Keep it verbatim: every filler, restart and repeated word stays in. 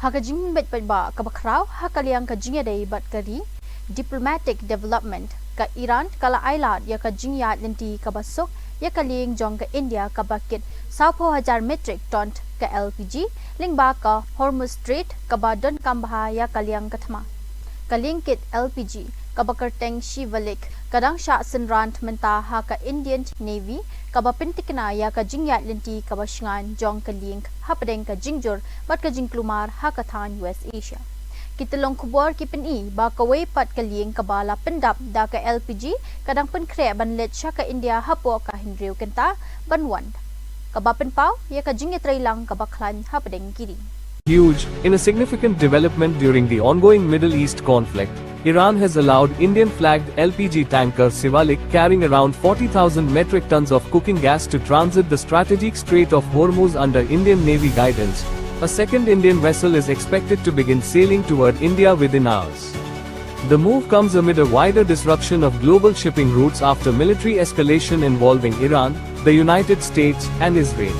Ha ka jingpynbeit paidbah kaba khraw ha ka liang ka jingïadei bad ka ri, diplomatic development, ka Iran ka la ailad ïa ka jingïaid lynti kaba suk ïa ka lieng jong ka India kaba kit sawphew hajar metric ton ka L P G lyngba ka Hormuz Strait, kaba donkam bha ïa ka liang ka thma. Ka lieng kit L P G kaba kyrteng Shivalik ka dang shah synran mynta ha ka Indian Navy, kaba pyntikna ïa ka jingïaid lynti kaba shngaiñ jong ka lieng hapdeng ka jingjur bad ka jingkulmar ha ka thaiñ West Asia. Ki tyllong khubor ki pyni ba kawei pat ka lieng kaba la pyndap da ka L P G ka dang pynkhreh ban leit sha ka India hapoh ka hynriew kynta ban wan, kaba pynpaw ïa ka jingïatreilang kaba khlaiñ hapdeng ki ri. Huge. In a significant development during the ongoing Middle East conflict, Iran has allowed Indian flagged L P G tanker Shivalik, carrying around forty thousand metric tons of cooking gas, to transit the strategic Strait of Hormuz under Indian Navy guidance. A second Indian vessel is expected to begin sailing toward India within hours. The move comes amid a wider disruption of global shipping routes after military escalation involving Iran, the United States, and Israel.